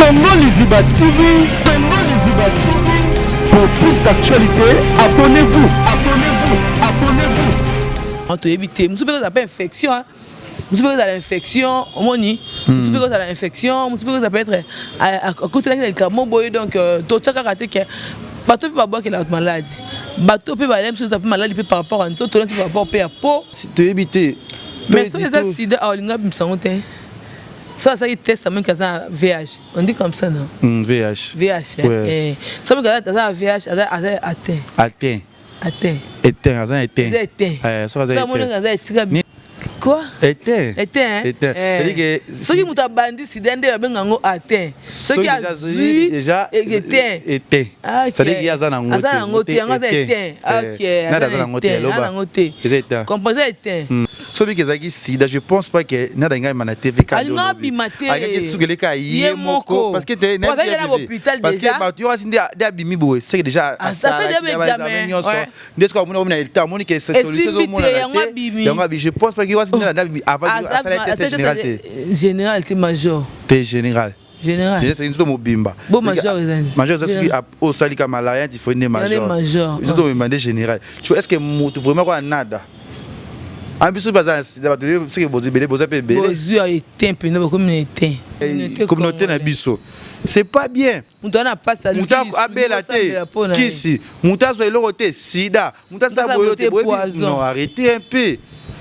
Congo Liziba TV, Congo Liziba TV. Pour plus d'actualités, abonnez-vous, abonnez-vous, abonnez-vous. Toyebi te, mosusu mpe kozala mpe infection, hein. Mosusu mpe kozala infection, omoni, mosusu mpe kozala infection, mosusu mpe kozala peut-être akutelaki na likambo boye. Donc totya kaka te ke bato mpe babwakelaka maladi, bato mpe balai mosusu mpe maladi mpe par rapport à nzoto neti par rapport mpe ya po. Toyebi te. Mais soki eza sida, aolinga bimisa yango te. So asalaki test, amoniki aza na VH, on dit comme ça, non? VH. VH. Ouais. So amoniki aza na VH, aza atteint. Atteint. Atteint. Éteint, aza éteint. Aza éteint. Eh, so aza So amoniki éteint. aza etika quoi? Éteint. Éteint. Éteint. C'est-à-dire que soki moto abandi sida nde babenga yango atteint. Soki azwi déjà éteint. Éteint. C'est-à-dire qu'il aza nango te. Aza nango te, yango aza éteint. Ok. Nada aza nango te, aza loba. nango te. Eza éteint. Comprends, eza éteint. Soki ezalaki sida, je pense pas que nada ngai ma na TV. Alinga abima te. Alingaki sukeleka ye Ye moko. moko. Parce que te Po azalaki na hôpital parce que déjà. Bato yo asi nde abimi boye, c'est que déjà Asali déjà examen, nyonso ouais. Nde soki amoni na état, amoni ke solution Esimbi te, ezomonana yango te. abimi. Yango abi, je pense pas que yo asi nde abimi avant asala test général te. Général te, major. Te, général. Général. Déjà, c'est nzoto mobimba. Bo major ezali. Major eza soki osalika malaria, typhoïde nde major. Major. Nzoto mobimba nde général. Tu vois, est ce que moto vraiment kwa nada biso baza na sida, bato soki bozwi ebele, boza mpe ebele. Bozwi ya éteint mpenza, bokomi na éteint. Communauté na biso, c'est pas bien. Moto wana pasi. Moto abela te kisi, moto azwa eloko te sida, moto asala boyo te boyebi. Non, arrêtez un peu.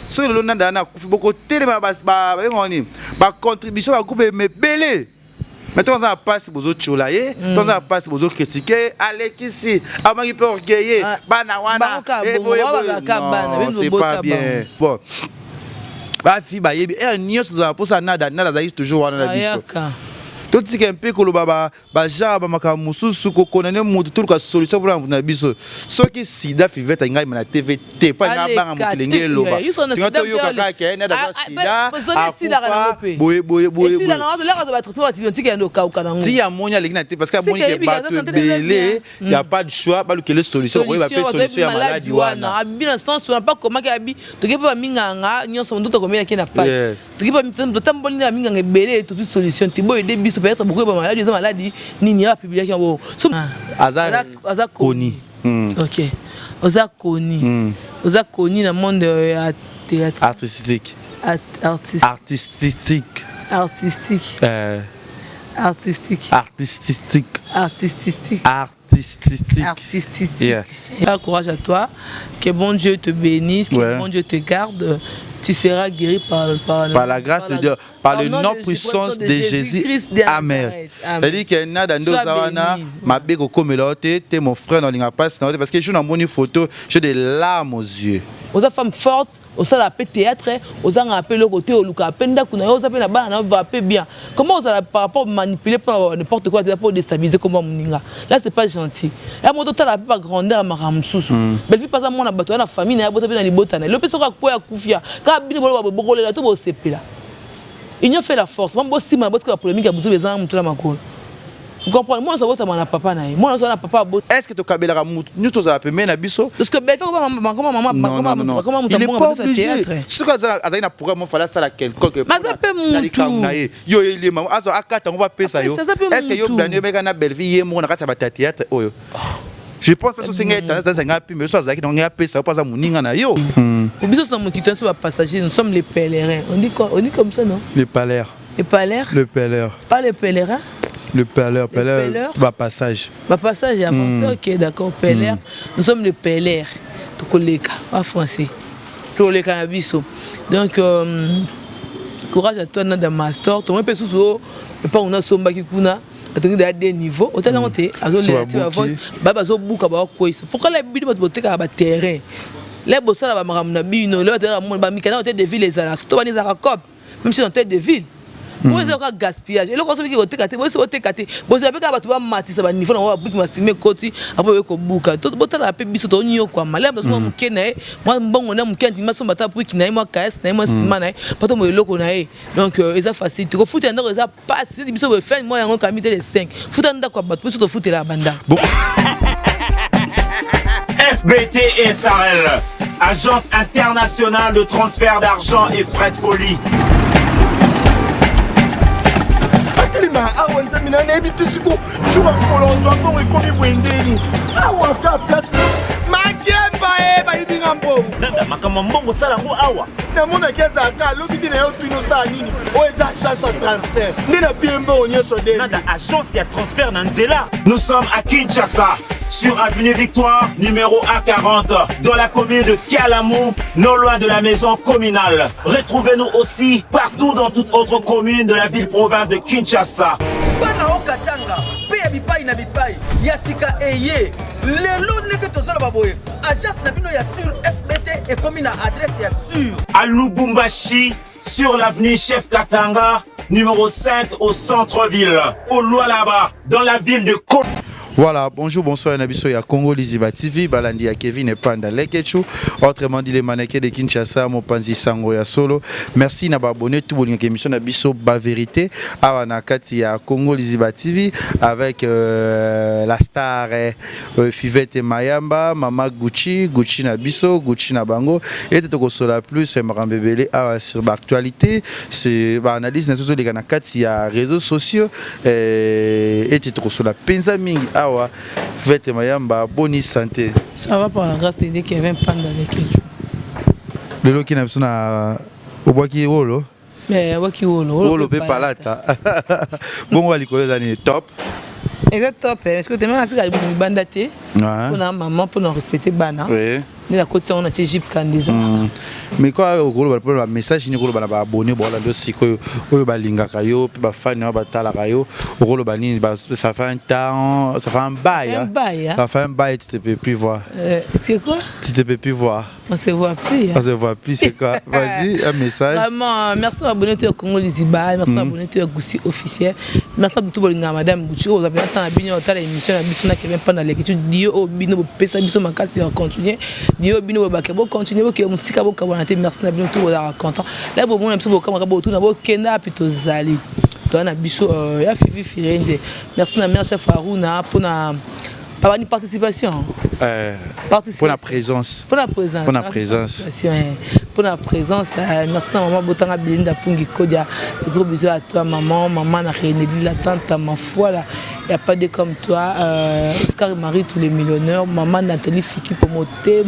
Soki lelo nanda wana akufi, bokotelema, babengaka nini, bacontribution, bagroupe ebele. Mais ntongo aza na mpasi, bozotiola ye. Ntongo aza na mpasi, bozocritiquer, alekisi, amaki mpe orgueil. Bana wana, c'est pas bien. Bon, bafi bayebi ere nyonso tozala mposa nada. Nada azalaki toujours wana na biso. Totika mpe koloba bagenre bamakambo mosusu, kokondane motu. Toluka solution mpona motu na biso. Soki sida, Fivete ngai na TV te, mpo alinga banga moto elenge eloba, tinga toyoka kaka ke nada aza sida, akufa boye boye boye. Ti amoni aleki na te, parce que amoni ke bato ebele, ya pas de choix, balukele solution, koyeba mpe solution ya maladi wana. Abi na sens wana, pa komaki abi toki mpe baminganga nyonso, moto tokomelaki na pasi, toki totamboli na baminganga ebele, tozwi solution te. Boyo ede biso, peut-être bokoyeba maladi eza maladi nini. Ya bapubliaki yango. Aza koni. Ok, oza koni, oza koni na monde ya théâtre. Artistique. Artiste. Artistique. Artistique. Artistique. Artistique. Artistique. Artistique. Artistique. Yeah. Courage à toi, que bon Dieu te bénisse, que bon Dieu te garde. Tu seras guéri par, par la grâce de Dieu, par le nom puissance de Jésus. Amen. C'est-à-dire que nada ndo wana mabe kokomela yo te te, mon frère, nalinga mpasi na yo te, parce que jour namoni photo, j'ai des larmes aux yeux. Oza femme forte, osala mpe théâtre, ozangaka mpe eloko te, olukaka mpe ndako na yo, oza mpe na bana na yo, va mpe bien. Comment ozala par rapport manipuler mpo n'importe quoi, mpo déstabiliser komba moninga? Là, c'est pas gentil. Ya moto, otala mpe bagrandeur ya makambo mosusu. Belvi mpe aza mwana bato, ya na famille na ye, abota mpe na libota na ye. Lo mpe soki akweya, akufia kaka, bino boloba bokolela to bosepela. Union fait la force. Mwa bosima, botika bapolémique ya buzoba ezanga motu na makolo. Comprendre, mwana abotama na papa na ye, mwana oso na papa abot. Est ce que tokabelaka mutu nyonso tozala pembeni na biso? Parce que Belvi bakoma mama, bakoma moto Il est ambonga pas biso ya obligé. théâtre. Soki azali na programme, fallait asala quelconque. Aza mpe Na likambo na mutu. ye, yo elema azwa akata yango, bapesa yo. Aza mpe Est ce que yo mutu. blani oyebeka na Bellevie ye moko na kati ya bato ya théâtre oyo? Je pense mpe soki ngai tanda ngai apime so azalaki na ngai apesa yo, mpo aza moninga na yo. Biso na mokili toza bapassagers, nous sommes les pèlerins. On dit quoi? On dit comme ça, non? Le palaire. Les palaires. Le pèleur. Pas les pèlerins. Le pèleur, pèleur. Pèleur. Bapassage. Bapassage en français. Ok, d'accord, pèlerin. Nous sommes les pèlerins, tokoleka ba français, tokoleka na biso. Donc courage à toi, Nada Master. Tomoi mpe susu o epango nasombaki kuna, atongi daya deux niveau, otalango te, azolela ti bavoice ba bazobuka, bakokweyisa. Pourquoi la bino bato botekaka baterrain le bosala bamakambo na bino le bato bamikanda? Hôtel de ville ezalaka to bani, ezalaka cope, même si hôtel de ville oyo eza kaka gaspillage. Eloko soki koteka te, bosi boteka te, bozala mpe kaka bato bamatisa baniveau nango, babuki masima ekoti apo oye kobuka. Botala mpe biso tonyokwama lela bazo mwa moke na ye, mwa mbongo na moke, andima somba ata brique na ye, mwa kayase na ye, mwa nsima na ye, pato mo eloko na ye. Donc eza facile te kofuta ndako, eza pasi. Neti biso boye, fin mois yango kami te, le 5 futa ndako ya bato, biso tofutelaka bandako. FBT SARL, Agence internationale de transfert d'argent et frais de colis. Atelema awa. mina nayebi te siko jour ya mokolo ozwa mbongo ekomi boye ndeni awa ka place makiemba e bayibi nga mbongo. Nada makambo ya mbongo osala yango awa. Namonaki azalaka alobi te na yo tuni osala nini oyo eza agence ya transfert nde napie mbongo nyonso de. Nada agence ya transfert na nzela. Nous sommes à Kinshasa sur avenue Victoire numéro A40 dans la commune de Kalamu, non loin de la maison communale. Retrouvez-nous aussi partout dans toute autre commune de la ville-province de Kinshasa. Bana o Katanga mpe ya bipai na bipai ya sika eye lelo ndenge tozoloba boye agence na bino ya sur FBT ekomi na adresse ya sur. À Lubumbashi, sur l'avenue Chef Katanga, numéro 5 au centre-ville, au Lualaba, dans la ville de Ko. Voilà, bonjour, bonsoir, na biso ya Congo Liziba TV, balandi ya Kevin Epanda Lekechu, autrement dit les mannequins de Kinshasa, mopanzi sango ya solo. Merci na ba abonné tout bolinga émission na biso ba vérité awa na kati ya Congo Liziba TV avec la star Fivette Mayamba, Mama Gucci, Gucci na biso, Gucci na bango et tokosola plus makambo ebele awa sur ba actualité, c'est ba analyse na biso leka na kati ya réseaux sociaux et tokosola penza mingi awa. Fivette Mayamba, boni santé. Ça va par la grâce de Dieu, Kevin Panda Lekechu. Lelo ki na biso na obwaki wolo. Mais obwaki wolo. Wolo pe palata. Bongo ya likolo eza nini? Top. Eza top, hein. Parce que tellement na tika libanda te. Pona maman, pona respecter bana. Oui. Nde nakoti yango na tie jupe kanda ezalaka. Mais quoi okoloba mpona ba message nini okoloba na ba abonné bolanda yo sikoyo oyo balingaka yo mpe bafani oyo batalaka yo okoloba nini? Ça fait un temps, ça fait un bail, Ça fait un hein. bail, hein. Ça fait un bail, tu te peux plus voir. C'est quoi? Tu te peux plus voir. On se voit plus, hein. On se voit plus, c'est quoi? Vas-y, un message. Vraiment, merci d'abonner au Congo Liziba, merci d'abonner au Gucci officiel. Merci de tout bolinga madame Gucci, vous avez tant bino ta émission na biso na Kevin Panda Lekechu, Dio o bino bo pesa biso makasi ya continuer. Dio bino bo bake bo continuer bo ke musika bo kabana te, merci na bino tout vous content. Là bo mona biso bo kamaka bo tout na bo kenda puis to zali. Toi na biso ya Fifi Firenze. Merci na mère chef Aruna pour na Papa, une participation. Participation. Pour la présence. Pour la présence. Pour la présence. Participation, hein. Pour la présence. Merci à maman Botanga Belinda Pungi Kodia. De gros bisous à toi, maman. Maman n'a rien dit, la tante, ma foi, là. Il n'y a pas de comme toi. Oscar et Marie, tous les millionnaires. Maman Nathalie Fiki pour monter.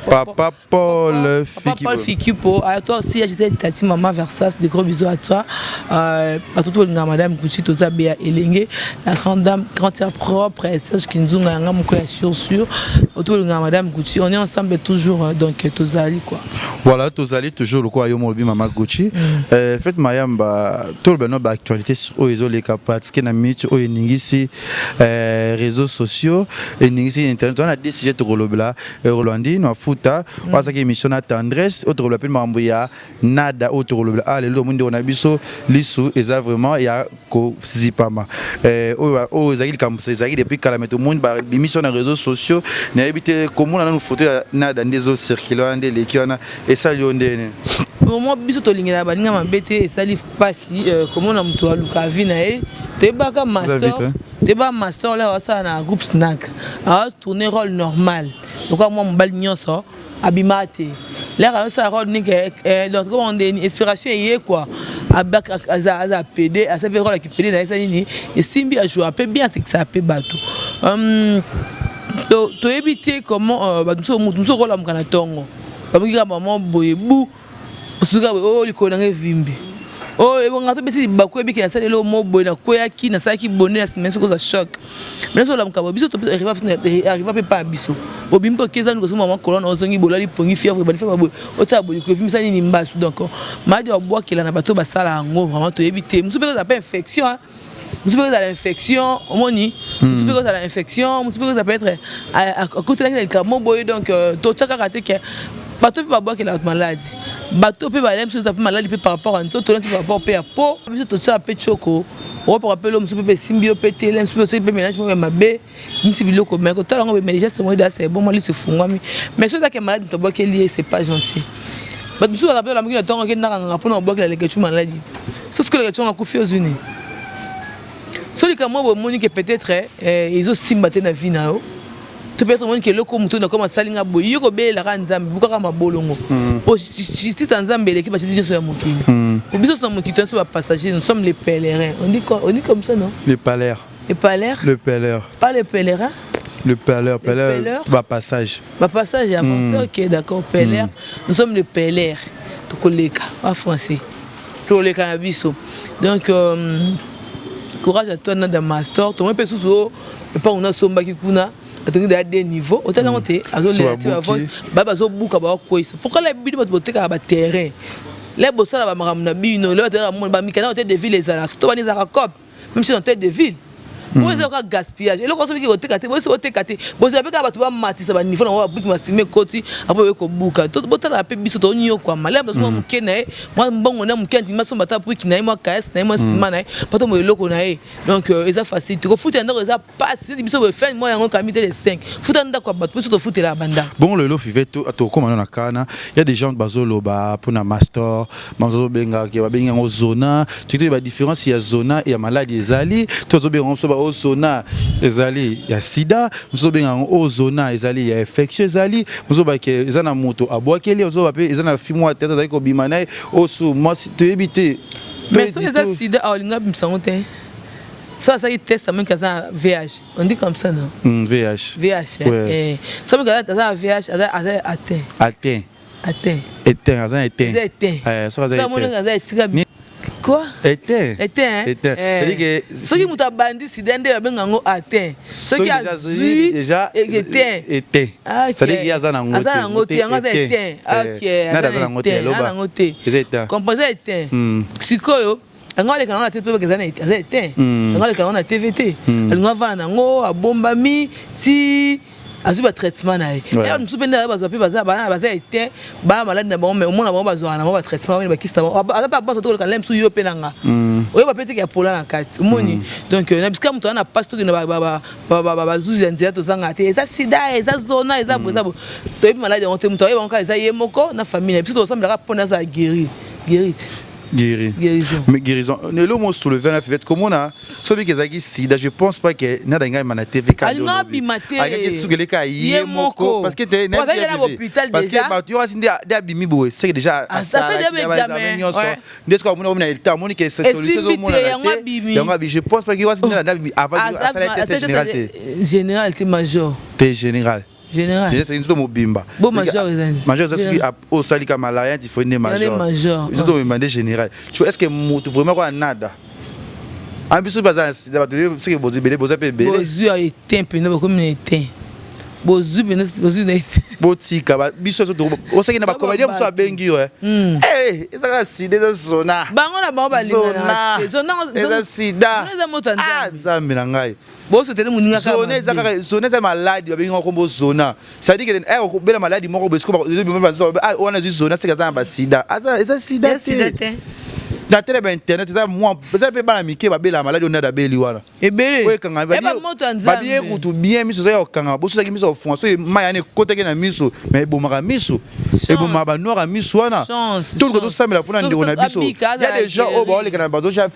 Papa Paul Papa Fiki. Paul Fikipo. À toi aussi, j'étais tati maman Versas. De gros bisous à toi. À tout le monde, madame Gucci, Toza Béa Elenge, la grande dame, grande sœur propre, Serge Kinzunga, Yanga Moko ya sûr, sûr. Autour de madame Gucci, on est ensemble toujours, hein, donc Tozali quoi. Voilà, Tozali toujours le quoi, yo molobi maman Gucci. Faites Mayamba, tout le monde actualité sur oyo les capacités na minute oyo ningisi réseaux sociaux et ningisi internet. On a des sujets de rolobla, Rolandine, Mafuta, oyo émission na tendresse, autre rolobla pe mambo ya nada, autre rolobla. Ah, lelo mundi on a biso lisu eza vraiment ya ko zipama. Oyo, oyo ezali likambo, ezali depuis kala, mais tout le monde ba émission na réseaux sociaux, na yebi te komona nanu photo ya nada nde ezo circuler wana nde eleki wana, esali yo ndene. Pour moi, biso tolingela baninga mabe te, esali pasi, komona moto aluka vie na ye. Toyebaka master, Vous avez vite, hein? toyebaka master là, asala na groupe snack. A tourner rôle normal. Donc moi mobali nyonso abima te. Là asala rôle ni que donc comment on dit inspiration yé quoi. Abak aza aza PD, aza pe rôle qui PD na esa nini, et Simbi a joué peu bien, c'est que ça peut bateau. To éviter comment ba muso muso rôle am kana tongo. Ba muki ka maman boye bu. Osuka boye, oh, likolo na ngai evimbi. Oh, ebonga to besi libaku ebiki na sali eloko moko boye, nakweyaki, nasalaki bonne na nsima, soki oza choc. Mais nazo lamuka boye, biso to arriva biso na, arriva pe pa ya biso. Obimi mpe okeza nini, kozonga mama colonne, ozongi bolali pongi fièvre, ebandi fièvre boye, otala boye, likolo evimbisa nini mbasu. Donc, maladi ya kobwakela na bato basala yango, vraiment toyebi te. Mosusu mpe kozala pe infection, hein. Mosusu mpe kozala infection, omoni? Mosusu mpe kozala infection, mosusu mpe kozala peut-être, akutanaki na likambo boye, donc, totya kaka te ke bato mpe babwakela bato maladi. Bato mpe bayeba biso toza mpe maladi mpe par rapport à nzoto, mpe par rapport mpe ya peau. Biso totya mpe tshoko, okopaka mpe lo mosusu mpe esimbi yo mpe te, mosusu mpe soki mpe mélange moko ya mabe, misi biloko, mais kotala yango, mais déjà c'est moi, c'est bon, moi liso efungwami. Mais soki ezalaki maladi moto abwakeli ye, c'est pas gentil. Bato mosusu bazala mpe balamuki na ntongo, akendaka nganga mpona kobwakela Lekechu maladi. Soki Lekechu yango akufi, ozwi nini? Soki likambo oyo bomoni ke peut-être, ezosimba te na vie na yo, To peut-être omoni ke eloko moto nakoma asali nga boye, yo kobelelaka Nzambe, bukaka mabolongo po justice ya Nzambe eleki bajustice nyonso ya mokili. Po biso na mokili toza ba passagers, nous sommes les pèlerins. On dit quoi? On dit comme ça, non? Les pèlerins. Les pèlerins. Le pèlerin. Pas les pèlerins. Le pèlerin, pèlerin, ba passage. Ba passage en français, ok, d'accord, pèlerin. Nous sommes les pèlerins. Tokoleka, ba français. Tokoleka na biso. Donc courage à toi Nada Mastor. Tomoni mpe susu o epango nasombaki kuna atongi deya deux niveau otali yango te azolela ti bavoice ba bazobuka bawakweyisa. Pourquoi la bino bato botekaka baterrain le bosala bamakambo na bino le bato bamikanda hotel de ville ezalaka to bani ezalaka cop même si hotel de ville po eza kaka gaspillage eloko soki koteka te bosi boteka te bozela mpe kaka bato bamatisa baniveau nango babuki masima ekoti apo oye kobuka. Botala mpe biso tonyokwama le bato mwa moke na ye mwa mbongo na moke andima somba ata buki na ye mwa kayasi na ye mwa nsima na ye pato mo eloko na ye. Donc eza facile te kofutela ndako, eza pasi neti biso boye fin mois yango kami te le 5 futa ndako ya bato biso tofutelaka bandako. Bon, lelo five tokóma na kana ya des gens bazoloba mpona Mastor, bazobengaka babengi yango zona soki toyeba différence ya zona ya maladi ezali to bazobenga yango so ba zona ezali ya sida, mosusu obenga yango o zona ezali ya infection, ezali mosusu bake eza na moto abwakeli, ozoba mpe eza na fi mwa tete azali kobima na ye osu mwasi, toyebi te. Mais soki eza sida, aolinga abimisa yango te. So asalaki test, amoniki aza na VH, on dit comme ça, non? VH. VH. Ouais. So amoniki aza na VH, aza atteint. Atteint. Atteint. Éteint, aza éteint. Eza éteint. So aza so amoniki aza etika quoi? Éteint. Éteint. Éteint, c'est-à-dire que soki moto abandi sida nde babenga yango atteint, soki azwi déjà éteint. Éteint, c'est-à-dire que aza nango. Aza nango te, yango aza éteint, ok. Nada aza nango te. Aza nango te. Eza éteint. Comprends, eza éteint. Sikoyo yango aleka nango na te, mpe eza éteint, yango aleka nango na TV te. Alingo avanda nango abombami ti azwi batraitement na ye. Ya mosusu mpe nde bazwa mpe baza éteint, baya maladi na bango, mais omona bango bazwaka na bango batraitement wana, bakisi na bango, aza mpe abanso tokoleka na mosusu yo mpe na nga oyeba mpe teke ya pola na kati omoni. Donc na bisika moto aza na pasi, tokende bazuzi ya nzela, tozanga te eza sida, eza zona, eza boye, eza boye, toyebi maladi yango te. Moto ayeba yango kaka eza ye moko na famille na biso. Tozosambelaka mpona azala guéri, guéri te. Guéri. Guérison. Mais guérison lelo mo soulever na fivette komona soki ezalaki sida, je pense pas que nada ngai ma na TV. Alinga abima te. Alingaki sukeleka ye moko parce que te azalaki na hôpital. Parce que bato yo asi nde abimi boye, c'est que déjà asali examen nyonso nde soki amoni omi na elta, amoni ke solution ezomonana te, yango abi. Je pense pas que yo asi nde abimi avant asala test général te. Général te, major. Te, général. Général. Général, c'est nzoto mobimba. Bo major ezali. Major eza soki osalika malaria, typhoïde nde major. Major. Nzoto mobimba nde général. Tu vois, est ce que moto vraiment kwa nada ah biso baza na sida, bato soki bozwi ebele, boza mpe ebele. Bozwi ya éteint mpenza, bokomi na éteint, bozwi mpenza, bozwi na éteint. Botika biso osaki na bacomédien mosusu abengi yo, ezaka sida, eza zona. Bango na bango balingana. Zona eza sida. Eza moto ya Nzambe na ngai. Bosotele moninga. Zona eza kaka zona, eza maladi babengi yango kombo zona, c'est-à-dire que okobela maladi moko boye, siko wana ezwi zona, seke aza na basida, eza sida te. Na tele ba internet eza mwa, eza mpe bana mike babelaka maladi oyo nada abeli wana. Ebele. Oyo ekanga babie kutu bien miso eza ya kokanga, bososaki miso ya kofunga, soki mai yana ekotaki na miso, mais ebomaka miso, ebomaka banoir ya miso wana. Toluka tosambela mpona ndeko na biso. Ya des gens oyo baoleka na bazoja: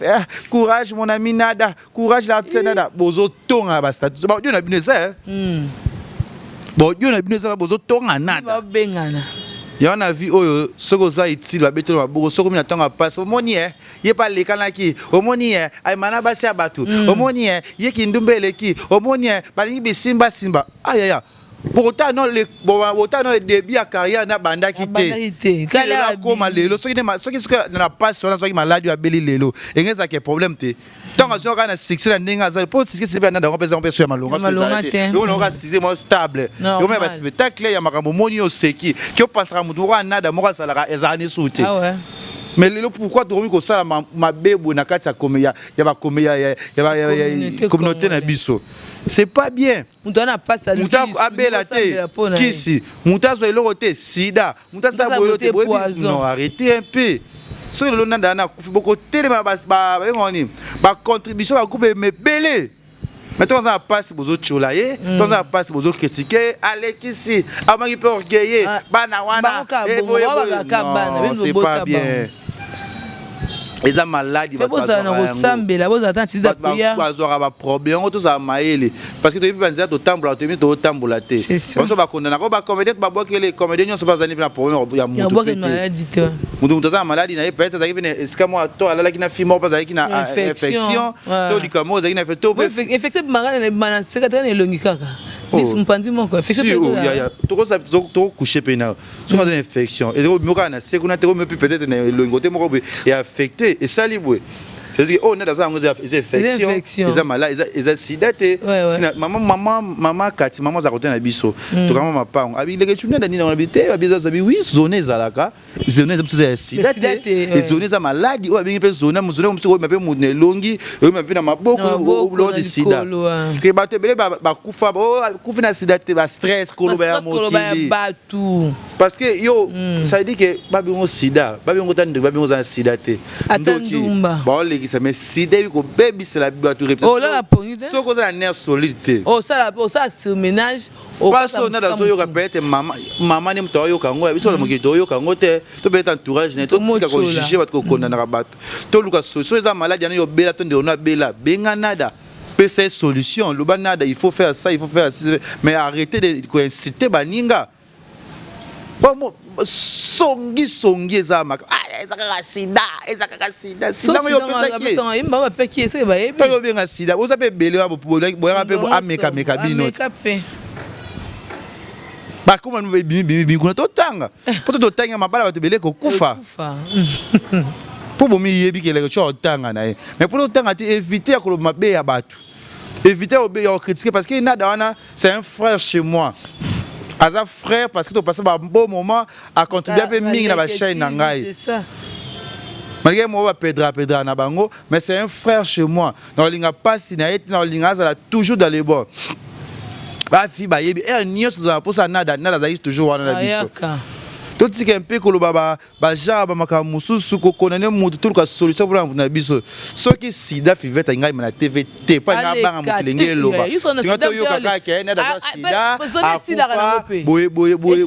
"Courage mon ami Nada, courage l'artiste Nada." Bozotonga bastatut, baaudio na bino eza, baaudio na bino eza, bozotonga Nada. Babengana. Yango na vie oyo, soki oza utile, babeteli maboko. Soki omi na ntango ya pasi, omoni ye, ye mpe alekanaki, omoni ye ayema na basi ya bato, omoni ye, ye kindumba eleki, omoni ye balingi bisimbasimba, ayaya. Bokotala no botala no début ya carrière na bandaki te, lelo akóma lelo. Soki soki na pasi wana, soki maladi oyo abeli lelo, enge ezalaka problème te. Ntango azwi kaka na succès na ndenge azali, mpo succès mpe ananda yango mpe eza mpe so ya malonga kaka succès moko stable yango ya baspectacle ya makambo. Omoni oseki ke opasaka motu moko anada moko azalaka ezala nesu te. Mais lelo pourquoi tokomi kosala mabe boye na kati ya communauté na biso? C'est pas bien. Moto wana pasi. Moto abela te kisi, moto azwa eloko te sida, moto asala boyo te. Non, arrêtez un peu. Soki lelo nanda na akufi, bokotelema babengaka nini? Bacontribution bagroupe ebele. Mais toza na mpasi, bozotiola ye, toza na mpasi, bozocritiquer, alekisi, amaki mpe orgueille, bana wana. C'est pas bien. Eza maladi. Fe bozala na kosambela, bozala ta na prière. Bazwaka baproblème yango, tozala mayele, parce que toyebi banzela totambola, toyebi totambola te. Baso bakondanaka bacomédien, babwakele comédien nyonso bazali mpe na problème ya mutu pe te. Mutu mutu aza na maladi na ye, peut-être azalaki mpe na esika moko to alalaki na fille moko mpe azalaki na infection to likambo moko ezalaki na to infection na seka te, na elongi kaka, misu, mopanzi moko. Tokocoucher mpe na soki aza na infection, moko na se kuna te, omi mpe peut-être na elongi te moko boye ya affecté, esali boye. C'est-à-dire oyo nde aza yango eza infection, eza malade, eza sida te. Mama, mama, mama Kati, mama aza kote na biso, tokama mapango abi leke tu nenda nini abi te, abi eza abi oui, zone ezalaka, zone eza biso ya sida te, zone eza maladi oyo abengi mpe zone, zone mosusu oyo mpe motu na elongi, oyo mpe na maboko, loti sida ke bato ebele bakufa, kufi na sida te, bastress, koloba ya mokili. Parce que yo, ça veut dire que babengo sida, babengo ta ndoki, babengo oza na sida te. Ndoki baolekisa, mais sida ebi kobebisela bato réputation soki oza na nerf solide te. Osala surménage. Mpasi oyo nada azoyoka, peut-être mama, mama nde moto aoyoka yango, ya biso na mokili toyoka yango te. To peut-être entourage ne, totika kojuger bato, kokondanaka bato, toluka solution. Eza maladi yana, yobela to ndeko no abela, benga nada, pesa ye solution, loba nada, il faut faire ça, il faut faire ça, mais arrêtez de koinsulter baninga. Songi songi eza maka, eza kaka sida, eza kaka sida, sida ngo yo opesaki ntango obenga sida, oza mpe ebele boyaka mpe amekameka bino, bakoma bimi kuna, totanga mpo to totanga mabala, bato ebele kokufa mpo bomiyebi keleke tyo otanga na ye. Mais mpo totanga te, évite ya koloba mabe ya bato, évite ya kocritiquer, parce que nada wana, c'est un frère chez moi, aza frère parce que topasa ba bon moment, acontribue mpe mingi na bachaîne na ngai, malgré moko bapedra pedra na bango, mais c'est un frère chez moi. Na olinga mpasi na ye te, na olinga azala toujours dans les bons. Bafi bayebi ere nyonso tozala mposa nada, nada azalaki toujours wana na biso. Totika mpe koloba bagenre bamakambo mosusu, kokondane motu, toluka solution mpona motu na biso. Soki sida Fivete ngai na TV te, mpo ngai banga mokili nge eloba, tinga toyoka kaka nada aza sida, akufa boye boye boye.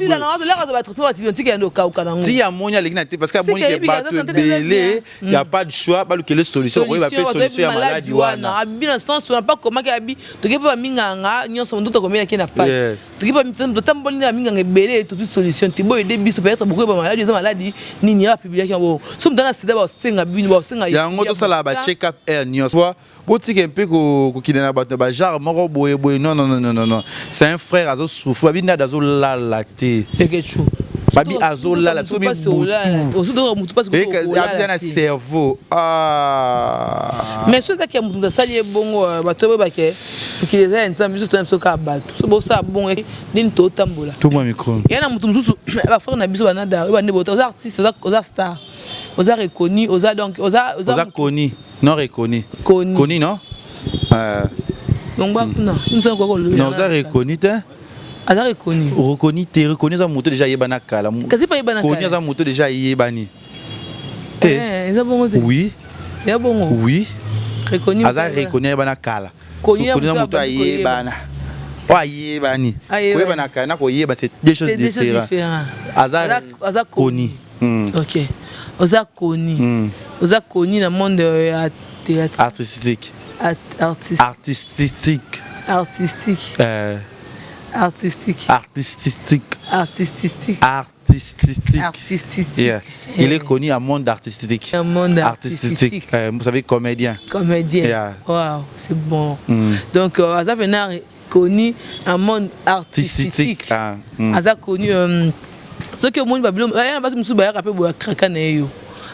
Ti amoni aleki na te, parce que amoni ke bato ebele, y a pas de choix, balukele solution, koyeba mpe solution ya maladi wana. Abi na sens wana pa komaki, abi toki mpe baminganga nyonso, ndoto akomelaki na pasi, toki totamboli na baminganga ebele, tozwi solution te. Boyede biso, peut-être bokoyeba maladi eza maladi nini. Ya bapubliaki yango, so moto ana sida, basenga bino, basenga. Yango tosalaka ba check up air nyonso, botika mpe kokende na bato na bagenre moko boye boye. Non, non, non, non, non, c'est un frère azosouffrir, babi nada azolala te. Pekechu. Babi azolala soki butu na cerveau. Mais so ezaki ya motu, moto asali ye bongo, bato oyebake mokili eza ya Nzambe. Biso tona biso kaka bato, so bosala bongo nini, totambola. Tomwa micro. Ya na motu mosusu, bafrère na biso banada oyo bande bota, oza artiste, oza star, oza reconnu, oza donc oza oza connu, non reconnu. Connu. Connu, non. Donc bakuna. Non, oza reconnu te. Aza reconnu. Reconnu te, reconnu eza moto déjà ayebana kala. Kasi pa yebana. Connu aza moto déjà ayebani te. Eza bongo te. Oui. Eza bongo. Oui. Reconnu. Aza reconnu, ayebana kala. Connu eza moto ayebana, oyo ayebani. Koyebana kala na koyeba, c'est deux choses différentes. Aza aza connu. Ok, oza connu, oza connu na monde ya théâtre. Artistique. Artiste. Artistique. Artistique. Artistique. Artistique. Artistique. Artistique. Artistique. Yeah. Il est connu en monde artistique. Un monde artistique. Artistique. Vous savez, comédien. Comédien. Wow, c'est bon. Donc, aza pena connu un monde artistique. Ah. Aza connu. Soki omoni babilo aya na bato mosusu bayaka mpe boya kraka na ye, yo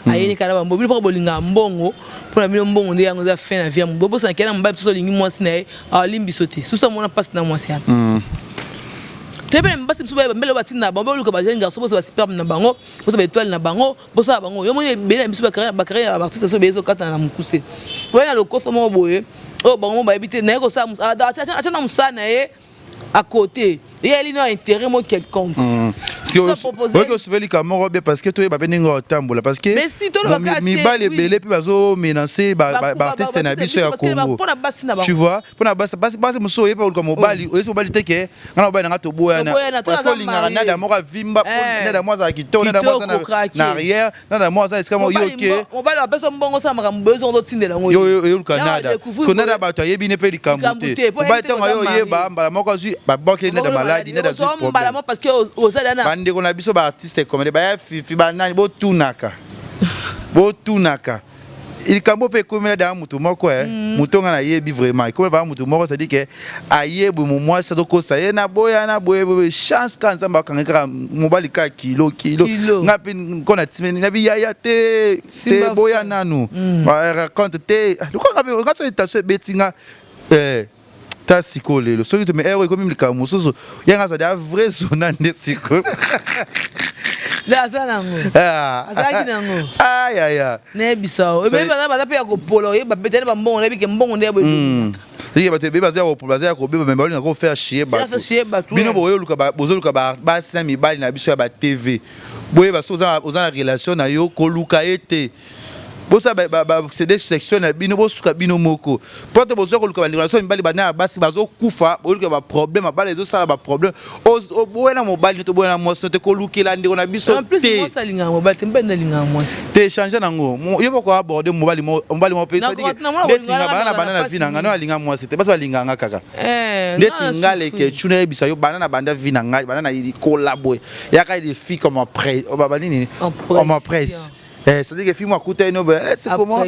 ayeni kala bambo bino mpaka bolingaka mbongo mpona bino, mbongo nde yango eza fin na vie ya moto. Bobosana kena mobali mosusu olingi mwasi na ye, alimbi biso te, susu amona mpasi na mwasi wana. Toyebi na basi mosusu bayeba mbele batinda bango, boluka bajeune garçon, boso basuperbe na bango, boso baétoile na bango, bosala bango. Yo moni ebele na biso bacarrière ya baartiste so ebele ezokatana na mokuse, oye na lokoso moko boye oyo bango mo bayebi te naye kosala, atya na mosala na ye à côté. Eyali na intérêt mo quelconque. Si oyoki osouve likambo moko bien, parce que toyeba mpe ndenge otambola, parce que mibali ebele mpe bazomenace baartiste na biso ya Congo, tu vois. Mpona basi mosusu, oyeba koluka mobali, oyesi mobali te ke nga na mobali na nga toboyana, parce que olingaka nada moko avimba, nada moko azala kitoko, nada moko aza na arrière, nada moko aza esika moko yo ke mobali apesa mbongo, osala makambo boye, ozongo otindela yango. Oyoluka nada, parce que nada bato ayebi ne mpe likambo te. Mobali ntango ayo oyeba mbala moko azwi, babokeli nada maladi, nada azwi problème, parce que ozala na bandeko na biso baartiste comédien, baya fifi, banani, botunaka, botunaka likambo mpe ekomela danga motu moko e motu nga nayebi vraiment, ekomela vraiment motu moko, c'est-à-dire ke ayebi mo mwasi azokosa ye na boya na boye boye. Chance kaka Nzambe akanga kaka mobali kaka kilo kilo. Nga mpe nko na timeni nabi yaya te te, boya nanu raconte te, lokola nga so tension ebeti nga. Ta sikoyo lelo soki tome ere ekomi likambo mosusu, yanga azali a vrai zona nde sikoyo. Aza nango, azalaki nango. Ayaya. Nayebisa o ebele baza, baza mpe ya kopola, oyeba mpe tele bambongo, nayebi ke mbongo nde ya boye. Sike bato ebele baza ya kopola, baza ya kobeba, me balinga kofaire chier bato. Bino bozoluka basi na mibali na biso ya ba TV, boyeba soki oza na relation na yo, koluka ye te. Bosala baprocédé sexuel na bino, bosuka bino moko, po te bozwa koluka bandeko na biso mibali bana ya basi bazokufa. Boluka baproblème, mabala ezosala baproblème. Oboya na mobali te, oboya na mwasi te, kolukela ndeko na biso te. Te échange nango, yo moko aborde mobali, mobali moko mpe ndeti nga bana na banda na vie na nga no alinga mwasi te, basi balingaka nga kaka ndeti nga leke tuna. Yebisa yo, banda na banda vie na ngai, banda na kola boye, yaka des filles comme après banini, on m'apprécie. Eh, c'est-à-dire que fille moi écoute no ben, c'est comment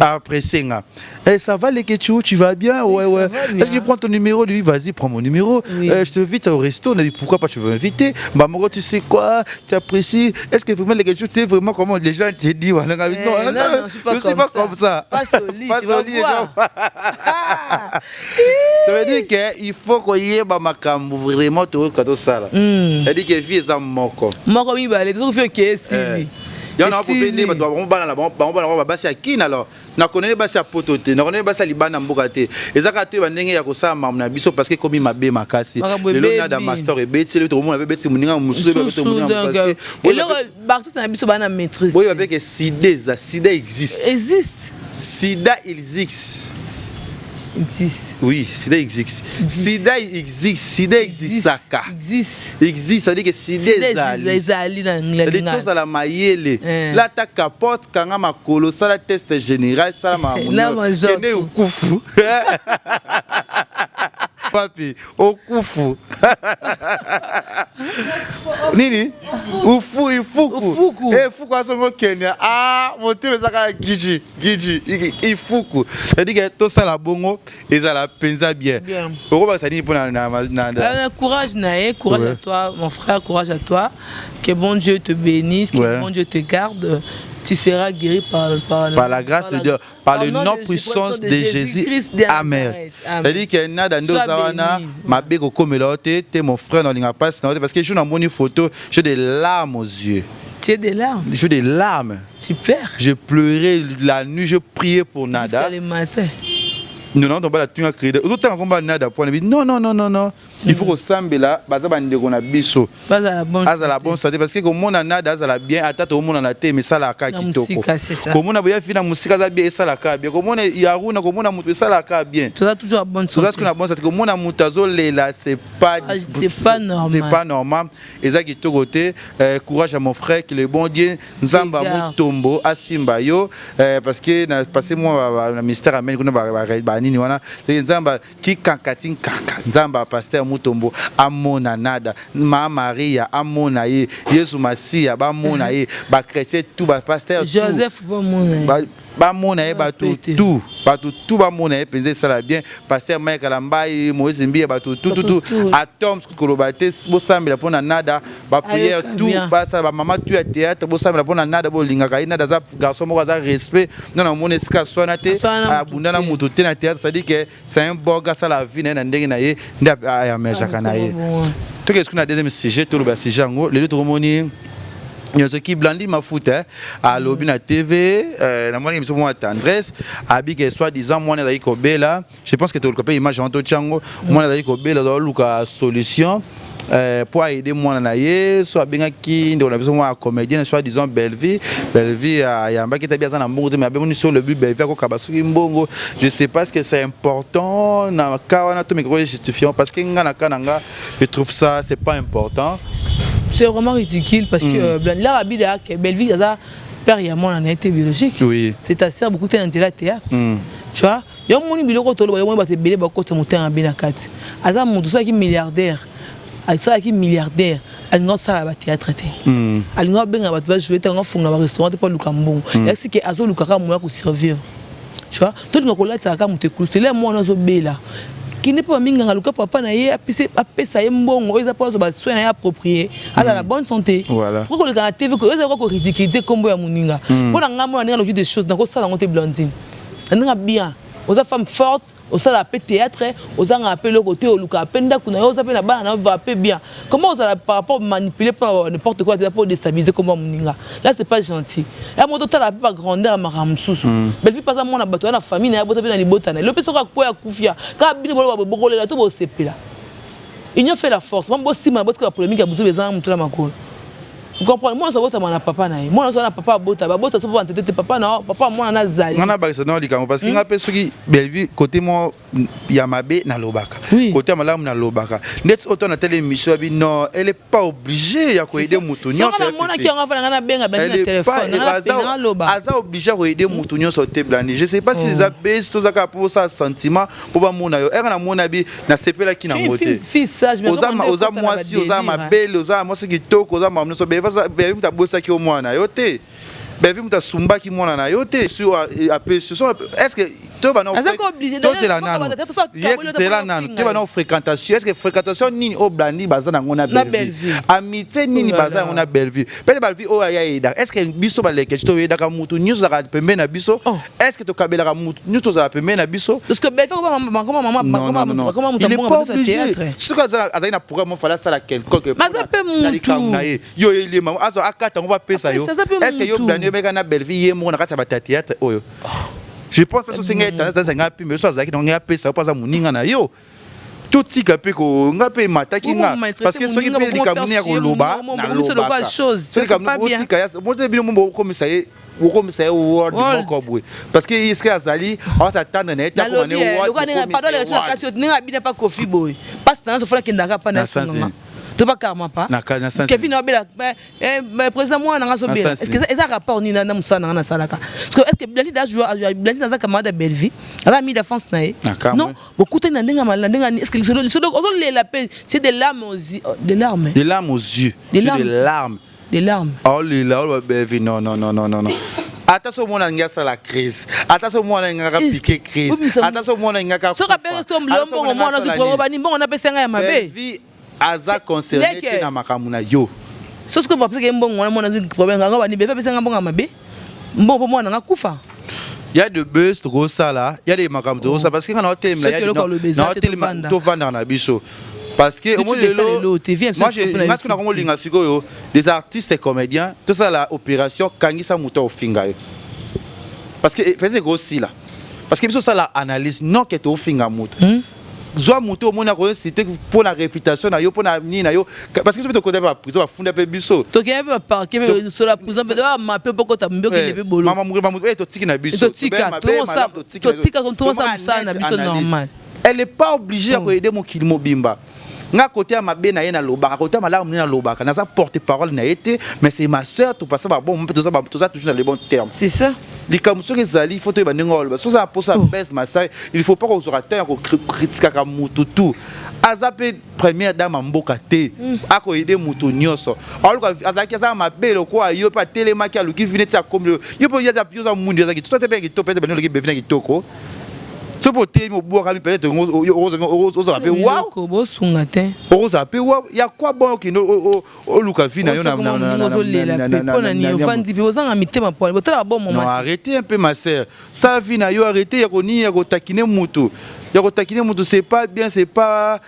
apprécier nga. Eh, ça va Leketchou, tu vas bien? Ouais, oui, ouais. Est-ce que je prends ton numéro? Lui, vas-y, prends mon numéro. Oui. Je te invite au resto. On a dit pourquoi pas tu veux m'inviter? Bah moi, tu sais quoi? Tu apprécies. Est-ce que vraiment Leketchou, tu sais vraiment comment les gens te disent? Non, eh, non, non, je suis pas, je suis pas comme ça. Pas soli, pas soli. Ça veut dire que il faut koyeba makambo vraiment toyoka tosala. C'est-à-dire que vie eza moko. Moko mibale, tozoki fi oke esili. Yango na pope nde bato bango bana bango bana babasi ya kina. Alors nakoneli basi ya poto te, nakoneli basi ya libanda mboka te. Eza kaka te bandenge ya kosala makambo na biso, parce que ekomi mabe makasi. Lelo nada master ebeti, lelo tokomona mpe ebeti moninga mosusu. Eloko baartiste na biso baa na maîtrise. Boyeba mpe ke sida eza, sida existe. Existe. Sida existe. Existe. Oui, sida existe. Sida existe. Sida existaka. Existe. Existe, c'est-à-dire que sida ezali. Ezali na C'est-à-dire tozala mayele. Lata capote, kanga makolo, sala test général, sala makambo. Kende okufu. Papi, okufu. Nini? Ufu, ifuku. Ufuku. Eh, fuku asongo Kenya. Ah, motema ezaka giji. Giji ifuku, c'est-à-dire que tosala bongo ezala mpenza bien. Okobakisa nini mpona na courage na ye? Courage à toi, mon frère, courage à toi, que bon Dieu te bénisse, que bon Dieu te garde, tu seras guéri par par la grâce de Dieu, par le nom puissance de Jésus. Amen. C'est-à-dire que nada nde oza wana, mabe kokomela yo te te, mon frère. Nalinga mpasi na yo te, parce que jour namoni photo, j'ai des larmes aux yeux. Tu as des larmes? J'ai des larmes. Super. J'ai pleuré la nuit, je priais pour Nada. Jusqu'à le matin. Nous n'avons pas la tuna crédit. Autant qu'on va Nada pour non non non non non. Il faut kosambela baza bandeko na biso. Azala bonne santé, parce que komona Nada azala bien, ata tomonana te, mais esalaka kitoko. Komona boya fi na mosika aza bien, esalaka bien. Komona Yaruna, komona moto, esalaka bien. Toza toujours bonne santé. Toza na bonne santé. Komona moto azolela, c'est pas c'est pas normal. C'est pas normal. Eza kitoko te. Courage à mon frère, que le bon Dieu, Nzamba Mutombo asimba yo, parce que na passé moi na mystère amen kuna ba nini wana Nzamba kikaka ti nkaka. Nzambe pasteur Mutombo amona nada, ma Maria amona ye, Yesu Masiya bamona ye, bachrétien tout, bapasteur. Joseph bamona ye, bamona ye, bato tout, bato tout bamona ye mpenza, esala bien. Pasteur Mike Alambai, Moïse Mbiya, bato tout tout tout, atome koloba te, bosambela mpona nada, baprière tout basala, bamama tout ya théâtre bosambela mpona nada, bolingaka ye. Nada aza garçon moko aza respect, non, namoni esika aswana te, abunda na moto te na théâtre. C'est-à-dire que c'est un bon gars, asala vie na ye na ndenge na ye nde ayamejaka na ye. Toke soki na deuxième sujet, toloba sujet yango lelo tokomoni nyonso ki Blandi Mafuta alobi na TV. Namoni biso mwa tendresse abike, soit disant mwana azali kobela. Je pense que toluka mpe image yango, totyango. Mwana azali kobela, azoluka solution. Po aider mwana na ye, so abengaki ndeko na biso mwa comédien, soit disant Bellevie. Bellevie ayambaki te, aza na mbongo te, mais abengoni so lobi Bellevie akokaba soki mbongo. Je sais pas ce que c'est important na cas wana, to micro justifiant, parce que nga na cas na nga, je trouve ça, c'est pas important. C'est vraiment ridicule, parce que là, Rabida, Bellevie aza père ya mwana na ye te biologique. C'est ta sœur, beaucoup te na nzela théâtre. Tu vois, yo moni biloko toloba, yo moni bato ebele bakota motema mabe na kati. Aza moto osalaki milliardaire, asalaki milliardaire, alingi osala bathéâtre te, alingi abenga bato bajoue te, alingi afunga barestaurant te mpo aluka mbongo. Yakisi ke azoluka kaka moya kosurvivre, tu vois. Tolinga kolatisaka kaka moto ekulusu te. Le mwana azobela, kende mpo baminganga, luka papa na ye, apesa ye mbongo oyo eza mpo azwa basoin na ye approprié, azala na bonne santé. Pourquoi koleka na TV oyo eza koridiculiser nkombo ya moninga? Mpo na ngai, mona ndenge aloki des choses, nakosala yango te. Blandine, na ndenge bien, oza femme forte, osalaka mpe théâtre, ozangaka mpe eloko te, olukaka mpe ndako na yo, oza mpe na bana na yo, va mpe bien. Comment ozala par rapport manipuler mpo n'importe quoi, mpo déstabiliser kombo ya moninga? Là, c'est pas gentil. Ya moto otala mpe bagrandeur ya makambo mosusu. Bellevie mpe aza mwana bato, ya na famille na ye, abota mpe na libota na ye. Lo mpe soki akweya, akufia kaka, bino boloba bokolela to bosepela. Union fait la force. Mo bosima, botika bapolémique ya buzoba ezanga motu na makolo. Comprendre, mwana abotama na papa na ye, mwana oso na papa abota, babota so mpo banzete te. Papa na papa, mwana nazali. Nga nabakisa na likambo, parce que nga mpe, soki Bellevie côté mo ya mabe, nalobaka. Côté ya malamu, nalobaka. Ndeti oyo to na tele émission ya bi, non, elle est pas obligée ya koaider moto nyonso. Namonaki yango afana, nga nabenga Blandi na telefone, naloba. Aza obligé ya koaider moto nyonso te, Blandi. Je sais pas si eza base, toza kaka mpo osala sentiment mpo bamona yo. Ere namona bi, nasepelaki nango te. Oza mwasi, oza mabele, oza mwasi kitoko, oza makambo nyonso. Bellevie moto abosaki yo mwana yo te, Bellevie moto asumbaki mwana na yo te. Apesi so, est ce que tozela nano, zela nano te, bana fréquentation, est ce que fréquentation nini oyo Blandi baza nango na Bellevie? Amitié nini baza yango na Bellevie? Peut-être Bellevie oyo aya yedaka. Est ce que biso balekeci toyedaka mutu nyonso ozalaka pembeni na biso? Est ce que tokabelaka mutu nyonso tozala pembeni na biso? Il est pas obligé. Soki azalaki na programme, ofala asala quelconque na likambo na ye, yo oyelema, azwa akata yango, bapesa yo. Est ce que yo Blandi oyebeka na Bellevie ye moko na kati ya bato ya théâtre oyo? Je pense mpe soki ngai tanda ngai apimbe so azalaki nango, ngai apesa yo mpo aza moninga na yo. Totika mpe ko nga mpe emataki nga, parce que soki mpe likambo nini ya koloba, nalobaka. Otika bino mo bokomisa ye, bokomisa ye word moko boye, parce que eske azali aza tendre na ye te. Akoma ne word ndenge abina pa Kofi boye, mpasi na nyonso fona akendaka pa na sunganga to ba karma pa Kevin abela président, mwana nanga azobela. Est ce que eza rapport nini na mosala nanga nasalaka? Parce que est ce que Blandi da Blandi naza camarade ya Bellevie, aza ami d'enfance na ye? Non, bokutani na ndenge na ndenge. Est ce que lisolo ozolela mpe, c'est des larmes aux yeux, des larmes. Des larmes aux yeux. Des larmes, des larmes. Des larmes. Olela, oloba Bellevie, non, non, non, non, non, non. Ata so omona ngai asala crise, ata so omona ngaka piqué crise, ata so omona ngaka Soki apesi mbongo, mwana ozwi bani mbongo, napesa ngai ya mabe. Aza concerné te na makambo na yo. So soki bapesaki ye mbongo wana, mwana azwi problème yango, bani befe apesanga mbongo ya mabe, mbongo mpo mwana nanga kufa. Ya de buzz tokosala, ya de makambo tokosala, parce que nga naotelema, tovandaka na biso, parce que omoni lelo, moi nga soki nakomolinga sikoyo des artistes et comédiens, tosala opération kangisa moto ofinga yo, parce que peut-être ekosila, parce que biso osala analyse, non ke tofinga moto. Zwa moto omoni akoincite mpo na réputation na yo, mpo na nini na yo, parce que biso mpe tokota mpe baprison, bafunda mpe biso. Tokende mpe baparquet mpe sola prison mpe bamape mpo kota mbi, okende mpe bolo. Mama, totiki na biso. Totika, totika, tomosala mosala na biso normal. Elle est pas obligée ya koaider mokili mobimba. Nga côté ya mabe na ye nalobaka, côté ya malamu nde nalobaka. Naza porte parole na ye te, mais c'est ma sœur, topasa babon mpe toza toujours dans les bons termes. C'est ça. Likambo soki ezali, il faut toyeba ndenge oloba. Soki oza na mposa bese masai, il faut pas kozwaka temps ya kokritikaka mutu tu. Aza mpe première dame ya mboka te akoaider mutu nyonso. Aluka azalaki, aza mabe lokola yo mpe, atelemaki, aluki vi neti akomi yo mpe. Yo oza mundu, aza kitoko te mpe kitoko, peut-être bani oloki bevi na kitoko. Soki oteyemi, obwakami, peut-être ozala mpe waw. Bosunga te. Okozala mpe waw ya kwa bon, okende oluka vi na yo. Ozolela mpe mpona nini? Ofandi mpe ozanga mitema pole, botalaka bon. Moment, arrêtez un peu, ma sœur, sala vi na yo, arrêtez ya konini ya kotakine mutu. Ya kotakine moto, c'est pas bien, c'est pas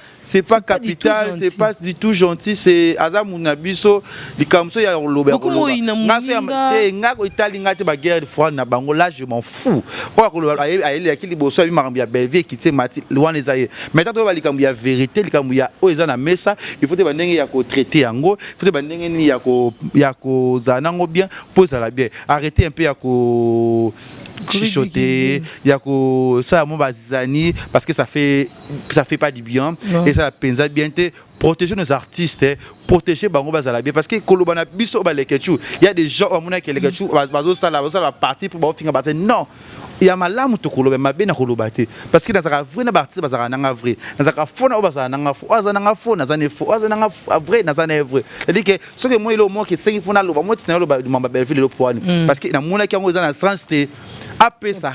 capital, c'est pas du tout gentil. C'est aza mutu na biso. Likambo so ya koloba, ya koloba te, nga etali nga te. Baguerre froide na bango là, je m'en fous. Oyo akoloba ayelelaki liboso, ayebi makambo ya Bellevie, ekiti, mati wana, eza ye. Mais tant toyeba likambo ya vérité, likambo ya oyo eza na mesa, il faut te bandenge ya kotraite yango, il faut te bandenge nini ya kozala nango bien mpo ezala bien. Arrêter un peu ya ko chuchoter, ya kosala mo bazani, parce que ça fait pas du bien et ça penza bien te. Protéger nos artistes, protéger bango, bazala bien, parce que koloba na biso baleke chu, il y a des gens bamonaki eleke chu, bazosala baparti mpo baofinga bate. Non, ya malamu tokoloba, mabe na koloba te, parce que nazalaka vrai na baartiste, bazalaka nanga vrai, nazalaka faux na oyo bazala nanga faux, oyo aza nanga faux, naza ne faux, oyo aza nanga vrai, naza na vrai. C'est-à-dire que soki moi eloko moko esengi fo naloba, mo tina naloba mamba Belleville lelo po wani, parce que namonaki yango eza na sens te. Apesa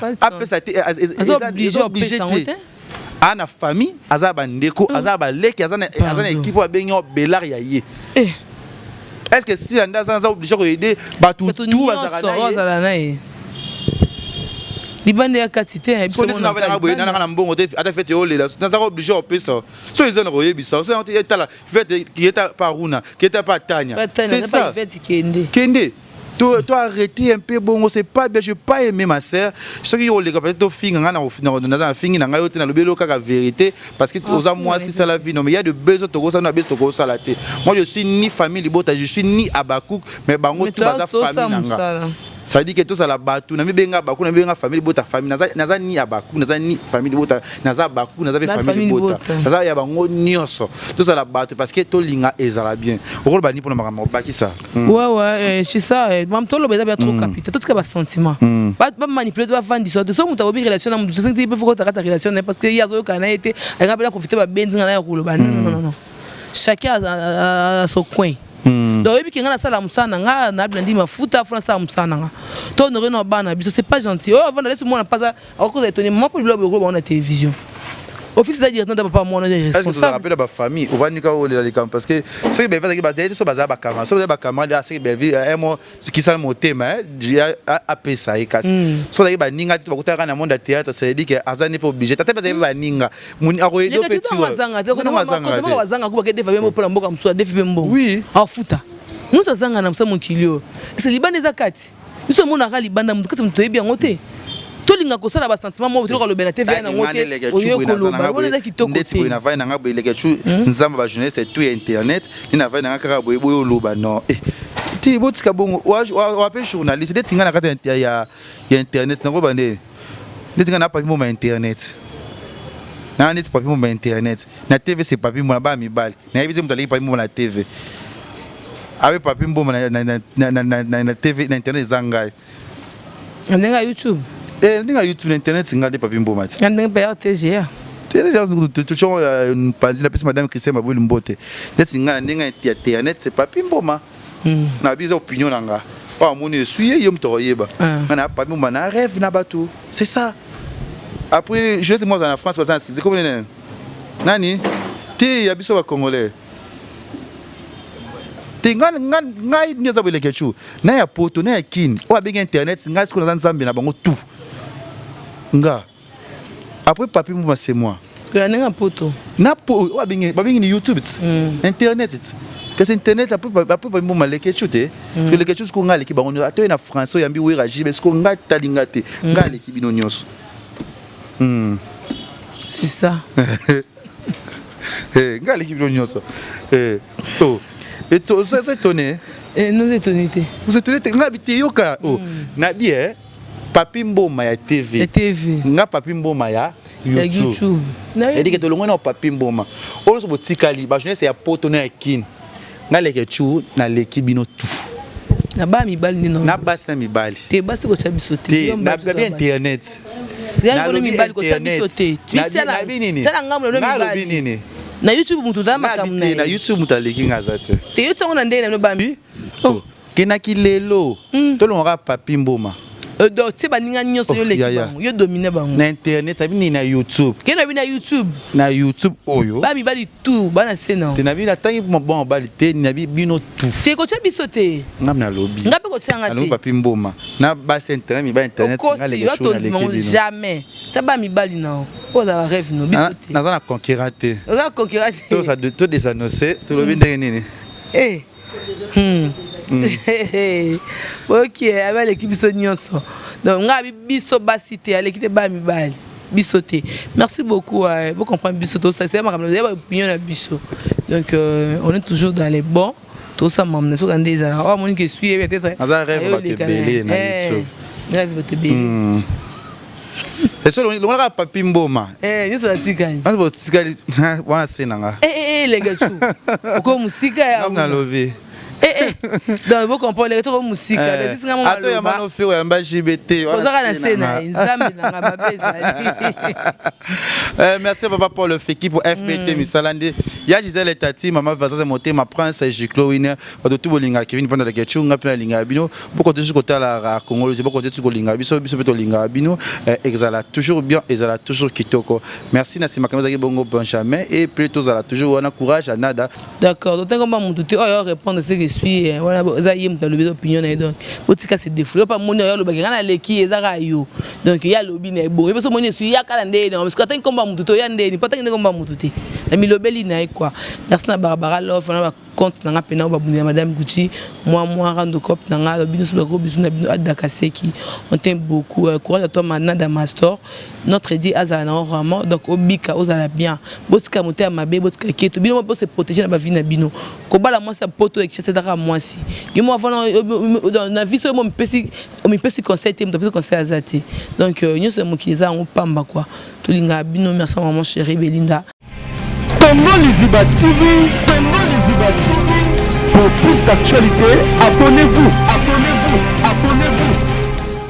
te, eza obligé te. Aa na famille, aza bandeko, aza baleki, aza na équipe oyo abengi oyo belar ya ye. Est ce que si ande aza obligé koyede bato tu bazalaka na ye libanda ya kati te? Boye nanaka na mbongo te, ata fete olela, nazaka obligé opesa. So eza na koyebisa so etala fete kiyeta pa Runa, kiyeta pa Tania, c'est ça. Kende to arrêter un peu bongo, c'est pas bien. Je pas aimé ma sœur. Soki oleka peut-être ofinga nga, naza na fingi na ngai yo te, nalobi eloko kaka vérité, parce que oza mwasi, sala vie. Non, mais il y a de besoin tokosala na beso, tokosala te. Moi, je suis ni famille libota, je suis ni Abakouk, mais bango tout baza famille na nga. Ça veut dire que tozala bato na mibenga baku, na mibenga famille libota, famille. Naza ni ya baku, naza ni famille libota, naza baku, naza mpe famille libota, naza ya bango nyonso. Tozala bato parce que tolinga ezala bien. Okoloba ni mpona makambo bakisa? Ouais, c'est ça. Mam toloba eza bien trop capital. Totika basentiment bamanipule, bavandisa te. So moto akobi relation na moto soki te, mpe foko kati ya relation na ye, parce que ye azoyoka na ye te, alinga mpe na profite babendinga na ya koloba. Non, non, non, chacun a son coin. Donc oyebi ke nga nasala mosala na nga, nabila ndi mafuta fo nasala mosala na nga, to honore na bana biso. C'est pas gentil oyo avanda lesi mwana mpaza akokoza etoni mama mpo biloko boye bango na télévision ofixe da directeur da papa mwana responsable mpe na bafamille. Ovandi kaka olela likambo, parce que soki Belvi azalaki, bazali so bazala bacamarade, so bazali bacamarade, soki Belvi mo kisala motema apesa ye, kasi so bazalaki baninga te, bakutaka na monde ya théâtre, ça veut dire que aza ne mpe obligé tata mpe azali mpe baninga akoyede mpe bazanga ku bakedefa mpe mpona mboka mosusu, adefi mpe mbongo afuta. Moto azanga na mosala mokili oyo ese libanda eza kati biso omonaka libanda, moto kati moto toyebi yango te. Tolinga kosala basentiment moko, toyoka lobela te veya nango te, oye koloba wana eza kitoko. Ndeti boye navai nanga boye, eleke cu nzambe, bajournaliste tout ya internet nde navai nanga kaka boye boye, oloba non te, botika bongo. Wape journaliste ndeti nga na kati ya internet, nango nde ndeti nga na Papi Mboma internet nanga, neti Papi Mboma internet na TV, c'est Papi Mboma. Bana mibali nayebi te, moto aleki Papi Mboma na TV, abe Papi Mboma na TV, na internet, eza ngai. Ndenge ya YouTube? Ndenge ya YouTube, na internet, nga nde Papi Mboma te. Ndenge mpe ya RTGA. Panzi napesi madame Christian Maboli mbote. Neti nga na ndenge ya internet, c'est Papi Mboma. Na biso opinion na nga oyo amoni esui ye, ye moto akoyeba. Nga na Papi Mboma na rêve na bato, c'est ça. Après je moi na France, baza na comme nene nani te ya biso bacongolais te. Ngai nde eza boye, cu na ya poto na ya kini oyo abengi internet, ngai sikoyo naza nzambe na bango tout. Nga après Papi Mboma, c'est moi. Ya ndenge ya poto? Na po oyo babengi ni YouTube ti, internet ti, kasi internet après Papi Mboma, leke cu te, parce que leke cu sikoyo ngai aleki bango nyonso. Ata oye na français, oyambi Wera Jibe, sikoyo ngai talinga te, ngai aleki bino nyonso. C'est ça. Ngai aleki bino nyonso. Oh, oza étonné? Naza étonné te. Oza étonné te? Ngai te, yoka, oh, nabi Papi Mboma ya TV. Ya TV. Nga Papi Mboma ya ya YouTube. Edike tolongwe na Papi Mboma oyo nyonso botikali bajournaliste ya poto na ya kini, nga leke cu naleki bino tout. Na bana mibali nde? Na basi na mibali. Te, basi kotya biso te. Te, nabi internet. Mibali kotya biso te. Nabi nini? Tiala ngambo na mibali nini? Na YouTube mutu oza makambo na ye. Na YouTube mutu aleki nga aza te. Te, yo ntango na ndenge na bino bambi. Oh. Kendaki lelo, tolongwaka Papi Mboma. Donc tie baninga nyonso, yo leki bango, yo domine bango. Na internet sabi nini? Na YouTube. Kende na bi na YouTube. Na YouTube oyo. Ba mibali tout bana se na. Te, na bi natangi bon mobali te, na bi bino tout. Te, kotia biso te. Nga nalobi. Nga mpe kotianga te. Nalobi Papi Mboma na basi internet, mibali internet. Nga leke chaud, naleki bino. Jamais tia ba mibali na oyo ozala rêve no biso te. Naza na concurrent te. Oza concurrent te. To désannonce, tolobi ndenge nini? Eh. Ok, abe aleki biso nyonso. Donc nga abi biso basi te, aleki te ba mibali biso te. Merci beaucoup, bocomprendre biso, tosala makambo ya baopinion na biso. Donc on est toujours dans les bons, tosala makambo na soka nde ezalaka oyo amoni ke sui peut-être. Aza rêve bato ebele na YouTube. Rêve bato ebele. Eso longolaka Papi Mboma. Nyonso natikali. Botikali wana se na nga. Elenge su oko mosika ya nalobi. Donc bocomprendre, leke toko mosika. Ato ya mano fe oyamba JBT. Ozaka na se na ye, Nzambe nanga mabe ezali. Merci papa Paul Feki pour FBT, misala nde ya Gisèle Tati, mama Vazaza Motema, Prince Giclo Winner. Bato tu bolingaka Kevin Panda Leke Chunga mpe nalingaka bino. Bokote toujours kotalaka Congolais, bokote toujours kolingaka biso, biso mpe tolingaka bino. Ezala toujours bien, ezala toujours kitoko. Merci. Na nsima kama ezalaki bongo Benjamin et puis tozala toujours wana. Courage à Nada. D'accord, donc ntango mutu te oyo répondre ce que suis wana, eza ye moto alobi, eza opinion na ye. Donc botika se défoule pa moni oyo alobaki nga naleki, eza kaka yo. Donc ye alobi na ye bongo, ye mpe so moni esui ya kala nde parce que atangi komba mutu te, oya ndeni po atangi nde komba mutu te na milobeli na ye quoi. Merci na Barbara Love na compte na nga mpena oyo babundela Madame Gucci mwa mwa rando cop na nga. Alobi nyonso bako biso na bino adaka seki. On t'aime beaucoup. Courage à toi, Manada Mastor, notre Dieu azala na vraiment. Donc obika, ozala bien, botika motema mabe, botika keto. Bino mo se protéger na bavie na bino. Kobala mwasi ya poto ekishasa, ezaka mwasi yo mo avana na vie. Soki omipesi conseil te, moto apesi conseil aza te. Donc nyonso ya mokili eza yango pamba quoi. Tolingaka bino. Merci maman chérie Belinda. Congo Liziba TV, Congo Liziba TV. Pour plus d'actualités, abonnez-vous, abonnez-vous, abonnez-vous.